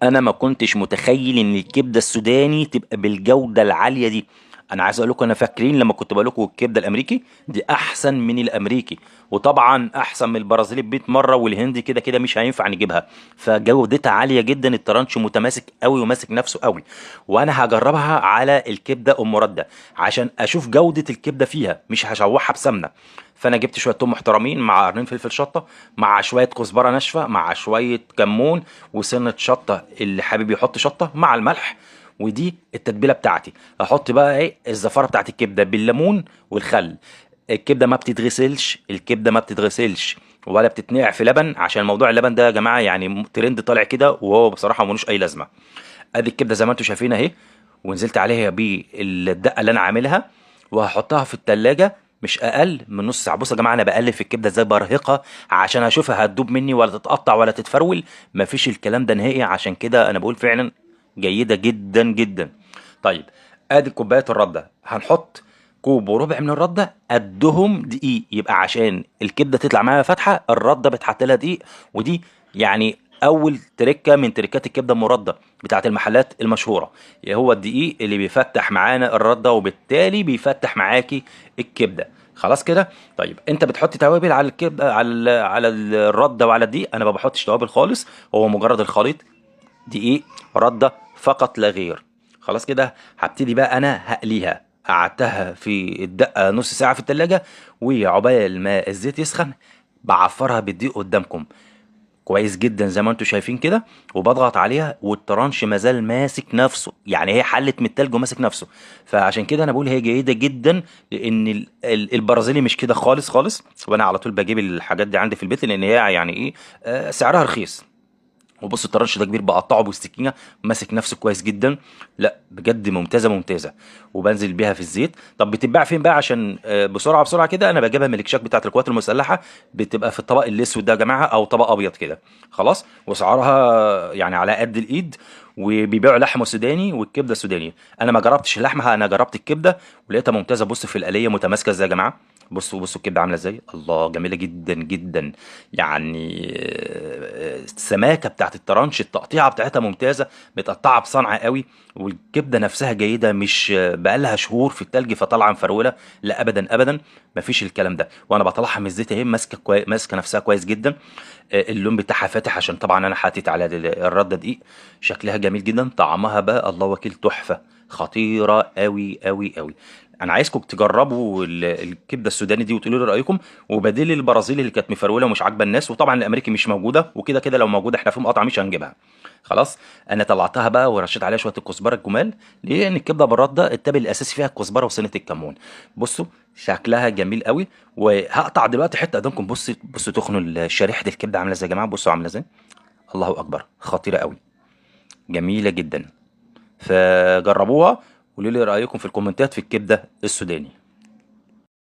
انا ما كنتش متخيل ان الكبده السوداني تبقى بالجودة العالية دي. انا عايز اقول لكم، انا فاكرين لما كنت بقول لكم الكبده الامريكي دي احسن من الامريكي، وطبعا احسن من البرازيلي ب 100 مرة، والهندي كده كده مش هينفع نجيبها. فجودتها عالية جدا، الترانش متماسك قوي وماسك نفسه قوي. وانا هجربها على الكبده ام رده عشان اشوف جوده الكبده فيها، مش هشوحها بسمنه. فانا جبت شوية توم محترمين مع قرنين فلفل شطه، مع شوية كزبره ناشفة، مع شوية كمون، وسنة شطه اللي حابب يحط شطه، مع الملح. ودي التتبيله بتاعتي. احط بقى ايه الزفاره بتاعت الكبده بالليمون والخل. الكبده ما بتتغسلش، الكبده ما بتتغسلش ولا بتتنقع في لبن، عشان موضوع اللبن ده يا جماعة يعني ترند طالع كده، وهو بصراحة ملوش اي لازمه. ادي الكبده زي ما انتم شايفين اهي، ونزلت عليها بالدقه اللي انا عاملها، وهحطها في التلاجة مش اقل من نص ساعة. بصوا يا جماعة، انا بقلب في الكبده ازاي، برهقها عشان اشوفها هتدوب مني ولا تتقطع ولا تتفرول. مفيش الكلام ده نهائي، عشان كده انا بقول فعلا جيدة جدا جدا. طيب ادي كوباية الردة، هنحط كوب وربع من الردة قدهم دقيق، يبقى عشان الكبده تطلع معاها فاتحة الردة بتحط لها دقيق. ودي يعني اول تركه من تركات الكبده المرده بتاعت المحلات المشهورة، هو الدقيق اللي بيفتح معانا الردة، وبالتالي بيفتح معاكي الكبده. خلاص كده. طيب انت بتحط توابل على الكبده، على الردة وعلى الدقيق؟ انا ما بحطش توابل خالص، هو مجرد الخليط دقيق رده فقط لا غير. خلاص كده. هبتدي بقى انا هقليها. قعدتها في الدقة نص ساعة في التلاجة، وعقبال ما الزيت يسخن بعفرها بالدقيق قدامكم كويس جدا زي ما انتم شايفين كده، وبضغط عليها والترانش مازال ماسك نفسه، يعني هي حلت من التلج وماسك نفسه. فعشان كده انا بقول هي جيدة جدا، لان البرازيلي مش كده خالص خالص. وانا على طول بجيب الحاجات دي عندي في البيت، لان هي يعني ايه، سعرها رخيص. وبص الترانش ده كبير، بقطعه بالسكينة ماسك نفسه كويس جدا. لا بجد ممتازة ممتازة. وبنزل بيها في الزيت. طب بتتباع فين بقى؟ عشان بسرعة بسرعة كده انا بجيبها من الاكشاك بتاعت القوات المسلحة، بتبقى في الطبق الاسود ده يا جماعة، او طبق ابيض كده. خلاص. واسعارها يعني على قد الايد. وبيبيعوا لحمه سوداني والكبده السوداني. انا ما جربتش اللحمة، انا جربت الكبده ولقيتها ممتازة. بص في القليه متماسكة ازاي يا جماعة، بصوا بصوا الكبده عامله ازاي، الله جميلة جدا جدا. يعني السماكه بتاعت الترانش، التقطيعه بتاعتها ممتازة، متقطعه بصنعه قوي، والكبده نفسها جيدة، مش بقالها شهور في التلج فطالعه مفروله، لا ابدا ابدا مفيش الكلام ده. وانا بطلعها من الزيت اهي ماسكه ماسكه نفسها كويس جدا. اللون بتاعها فاتح عشان طبعا انا حاطط على الردة دقيق. شكلها جميل جدا، طعمها بقى الله وكيل تحفة، خطيرة قوي قوي قوي. انا عايزكم تجربوا الكبده السوداني دي وتقولوا لي رايكم، وبديل البرازيلي اللي كانت مفروله ومش عاجبه الناس، وطبعا الامريكي مش موجودة، وكده كده لو موجودة احنا في مقاطعه مش هنجيبها. خلاص انا طلعتها بقى ورشيت عليها شوية الكزبره الجمال، لان الكبده بالردة التابل الاساسي فيها الكزبره وسنة الكمون. بصوا شكلها جميل قوي. وهقطع دلوقتي حتة قدامكم. بصوا بصوا تخنوا شريحة الكبده عامله ازاي يا جماعة، بصوا عامله ازاي، الله اكبر، خطيرة قوي، جميلة جدا. فجربوها قولوا لي رايكم في الكومنتات في الكبده السوداني.